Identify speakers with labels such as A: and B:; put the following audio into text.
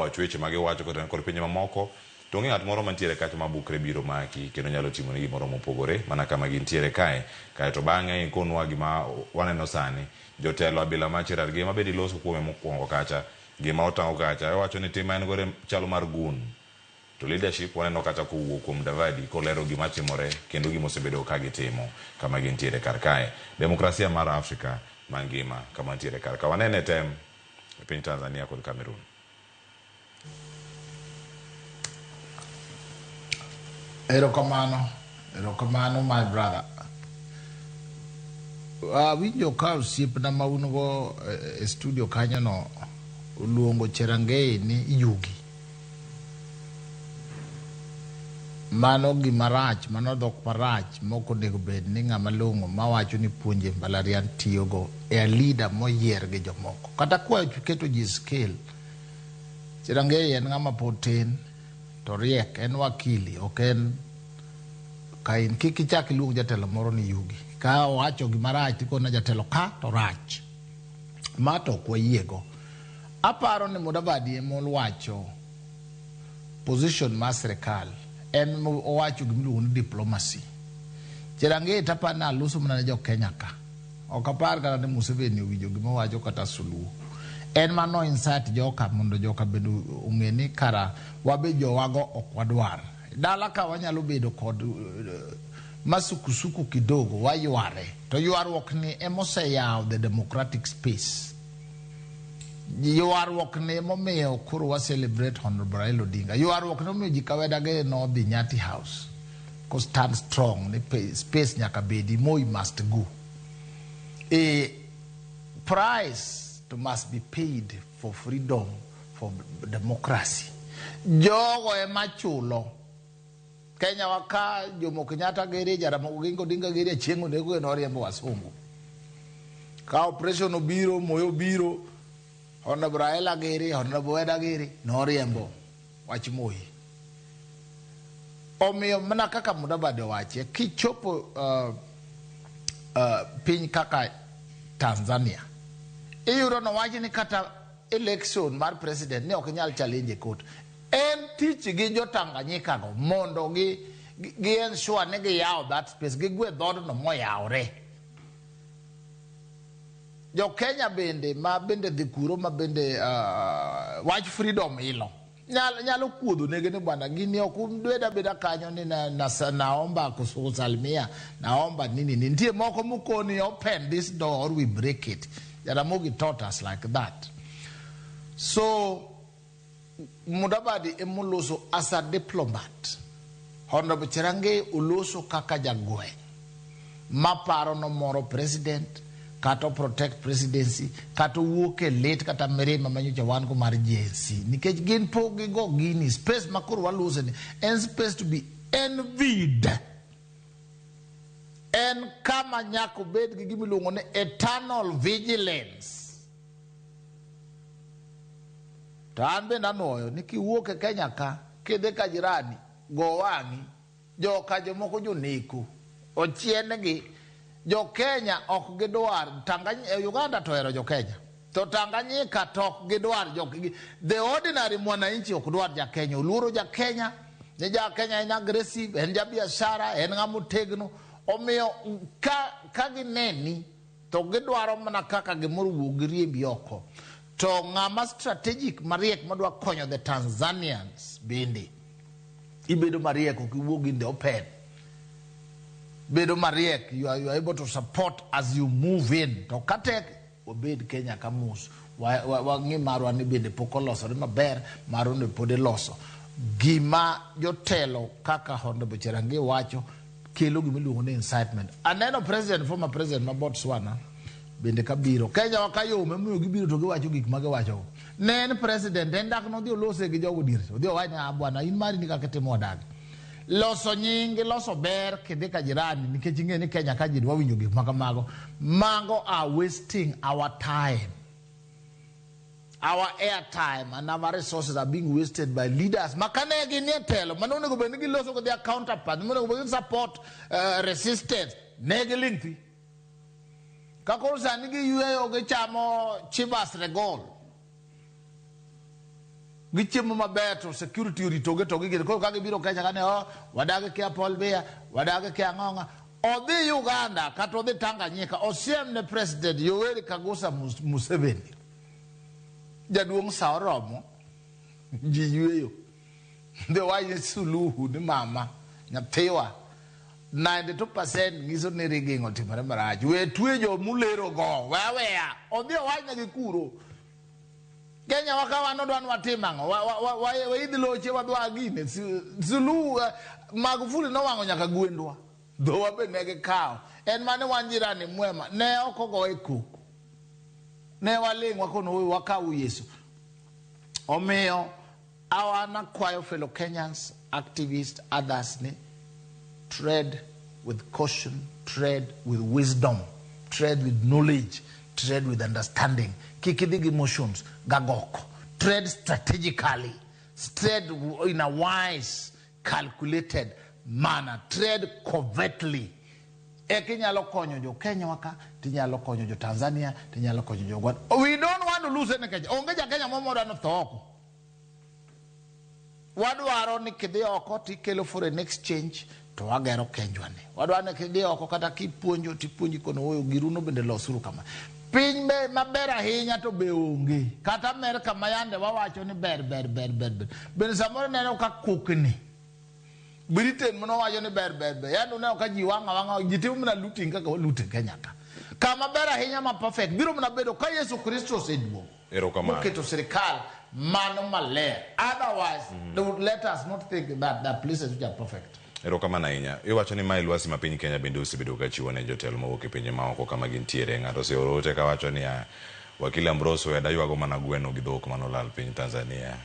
A: owach weche ma giwacho kotenore kod pinje mamoko to onge ng'at moro mantiere kacha ma bukre biro maki kendo nyalo timoni gimoro mopogore mana kama gintiere kae. Kaeto bang'e ikonwa gima waneno sani. Jotelo abila ma Cherargei ma bende iloso kuome mokuongo kacha, gima otang'o kacha, iwacho ni tim ma en godo chalo mar gun. To leadership waneno kata kowuok kuom Mudavadi kolero gima timore kendo gima osebedo ka gitimo kama gintiere kar kae. Demokrasia mar Afrika mangima kama wantiere kar ka. Wanene tem e piny Tanzania kod Cameroon.
B: Erokamano, erokamano my brother. Awinjo ka osiepna ma un go e studio kanyono oluongo Cherangei ni yugi. Mano gima rach, mano dhok marach mok onego bed ni ng'ama long'o mawacho ni puonje mbalariany tiyogo e a leader moyier gi jomoko. Kata kwa keto ji scale, Cherangei en ng'ama pod tin to riek, en wakili, ok en kain. Kik ichak iluong jatelo moro ni yugi. Ka owacho gima rach tikone jatelo ka to rach. Ma to ok wayiego. Aparo ni Mudavadi ema owacho position mar sirkal. En owacho gima iluongo ni diplomacy. Cherangei to aparo ni aloso mana ne jo Kenya ka. Ok apar kata ni Museveni owinjo gima owacho kata Suluhu. En ma no incite joka mondo joka bende ong'e ni kara wabe jowago ok wadwar. Dala ka wanyalo bedo kod masukusuku kidogo wayware. To ywaruok ni emoseyawo the democratic space. Ywaruok ni emomiyo koro wa celebrate Honorable Raila Odinga. Ywaruok ni omiyo ji Kaweda gi nodhi Nyati House. Ko stand strong ni space nyaka bedi, Moi must go. A price to must be paid for freedom, for democracy. Jogo ema chulo. Kenya wa ka Jomo Kenyatta geri, Jaramogi Oginga Odinga geri, Achieng' Onego noriembo wasungu. Ka operation obiro, Moi obiro, Honorable Raila geri, Honorable Weda geri, noriembo wach Moi. Omiyo mana kaka Mudavadi owache, kichopo piny kaka Tanzania, iyudo nowach ni kata election mar president ni ok nyal challenge e court. En tich gi jo Tanganyika go mondo gi ensure ni giyawo that space, gigwe dhoodno moyawre. Jo Kenya bende ma bende dhi kuro ma bende wach freedom ilo. Nyalo kuodho negi ni bwana gini ok ubed abeda kanyo ni naomba kusalimia, naomba nini nini. Nitie moko mokoni open this door or we break it. Jaramogi taught us like that. So Mudavadi emoloso as a diplomat. Honorable Cherangei oloso kaka jagweng' maparo nomoro president kata protect presidency kata owuok e lit kata mirima manyocha wan go mar Gen Z nikech gin pok gigo gini space ma koro walose ni en space to be envied. En kama nyaka obed gi gima iluongo ni eternal vigilance. To an bende anuoyo ni kiwuok e Kenya ka kidhi ka jirani go wang'i joka jomoko joneko ochiengi. Jo Kenya ok gidwar Tanganyika, Uganda to ohero jo Kenya to Tanganyika to ok gidwar jo, the ordinary mwananchi ok dwar ja Kenya, oluoro ja Kenya ni ja Kenya en aggressive, en ja biashara, en ng'ama otegno. Omiyo ka gineni to gidwaro mana kaka gimoro wuog giriembi oko. To ng'ama strategic mariek madwa konyo the Tanzanians bende ibedo mariek, ok iwuog in the open. Bedo mariek, you are able to support as you move in. To katek wabed Kenya ka mos, wang'i marwa ni bende pok olosore maber, marwa ni pod iloso. Gima jotelo kaka Honorable Cherangei wacho kelo gima iluongo ni incitement. Aneno president, former president ma Botswana bende kabiro Kenya wa kayom emomiyo gibiro to giwacho gik ma giwacho. Ne en president, en dak nodhi olose gi jogo diere, odhi owach ni ah bwana in mari ni kaka itimo wadagi. Loso nying, loso ber kidhi ka jirani nikech ing'e ni Kenya ka ji dwa winjo gik ma kamago. Mago are wasting our time. Our airtime and our resources are being wasted by leaders. Makane ginie telo, mano onego bed ni giloso gi their counterpart, mano onego bed ni support resistance, ne giling' thi. Ka koro sani giyweyo gichamo Chivas Regal. Gichiemo maber to security oritogi to gigin. Koro ka gibiro Kenya ka ne oh, wadagi kia Paul Biya, wadagi kia Ang'ong'a. Odhi Uganda kata odhi Tanganyika, osiem ne President Yoweri Kaguta Museveni. Jaduong' sa oromo, ji yweyo. Dhi wach ne Suluhu ni mama, nyathiwa, 92% nyiso ni rigging otimore marach. We twe jo mulero go, we aweya. Odhi owachnegi kuro. Kenya wa ka wan odwa ni watim ang'o? Waidh loche wadhi wagine. Suluhu, Magufuli nowang'o nyaka gwendwa. Dhowa be ne gikawo. En mane wan jirani mwema, ne ok ogoye koko. Ne waling' wakono we wakaw Yesu. Omiyo an akwayo fellow Kenyans, activists, others ni tread with caution, tread with wisdom, tread with knowledge, tread with understanding. Kik idhi gi emotions gagoko. Tread strategically. Tread in a wise, calculated manner. Tread covertly. Eka inyalo konyo jo Kenya wa ka, tinyalo konyo jo Tanzania, tinyalo konyo jo Uganda. We don't want to lose any Kenya. Onge ja Kenya moro modwa ni otho oko. Wadwaro ni kidhi oko tikelo foreign exchange to wagero Kenjwa ni. Wadwaro ni kidhi oko kata kipuonjo tipuonji kono oyo giruno bende losuru kama. Piny be maber ahinya to be onge. Kata Amerka ma yande wawacho ni ber ber ber ber ber. Bende samoro ineno ka kukni. Britain mano wacho ni ber ber ber. Yande uneno ka ji wang' awang'a ji timo mana looting kaka walut e Kenya ka. Kama ber ahinya ma perfect biro mana bedo ka Yesu Kristo oseduogo.
A: Erokamano.
B: Moketo sirikal mano maler. Otherwise, they would let us not think that the places which are perfect.
A: Erokamano ahinya. Iwacho ni mae lwasi ma piny Kenya bende osebedo ka chiwo ne jotelo mawuok e pinje maoko kama gintiere. Ng'ato oseoro ote kawacho niya, Wakili Ambrose weda ywago mana gweno gi dhok manolal piny Tanzania.